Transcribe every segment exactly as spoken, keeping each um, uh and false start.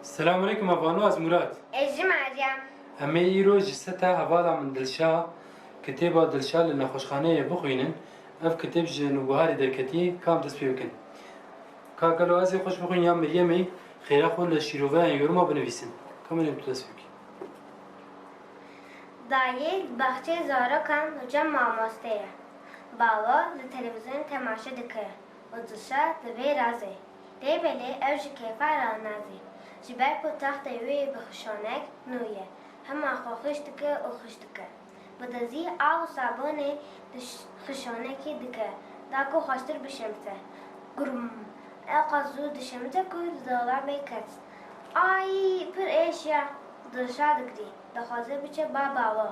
Selamun Eleykum, Evano, ez Murat. Ez jî Meryem. Em ê îro ji seta hevala min Dilşa, kitêba Dilşa li nexweşxaneyê bixwînin. Ev kitêb ji Nûbiharê derketî, ka em dest pê bikin. Ka gelo ez ê xweş bixwînim ya Meryemê, xêra xwe li şîroveyan yoruma binivîsin. Ka Meryem, tu dest pê bikî. Dayê li baxçeyê zarokan li cem mamoste ye. Bavo li televîzyonê temaşe dike û Dilşa di vê razê. Lê belê ew ji kêfa ranazî. Ji ber ku textê wê bi xişonek nû ye, hema xwe xişt dike û xişt dike. Bi dizî av û sabûnê di ş-, xişonekê dike, da ku xweştir bişemite. Gurm! Ew qas zû dişemite ku li dolabê ket. Ay, pir êş ya! Dilşa digirî, dixwaze biçe ba bavo.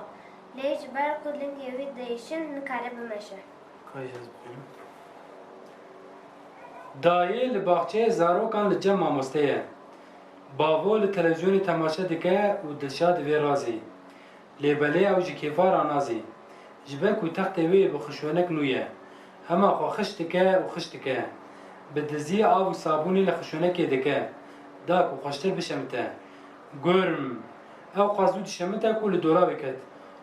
Lê ji ber ku lingê wî diêşin, nikare bimeşe. Kayî ez bixwînim. Dayê li baxçeyê zarokan li cem mamoste ye. Bavo li televîzyonê temaşe dike û Dilşa di vê razê. Lê belê ew ji kêfa ranazî. Ji ber ku textê wê bi xişwenek nû ye. Hema xwe xişt dike û xişt dike. Bi dizî av û sabûnê li xişwenekê dike. Da ku xweştir bişemite. Gurm! Ew qas zû dişemite ku li dolabê ket.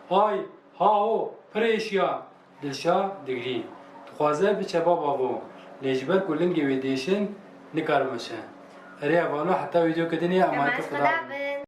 Ay, ha ho, pir êşiya! Dilşa digirî. Dixwaze biçe ba bavo. Lê ji ber ku lingê wê diêşin, nikare bimeşe. Erê Evano, heta vîdeoyeke dinê, emanet Xwedê.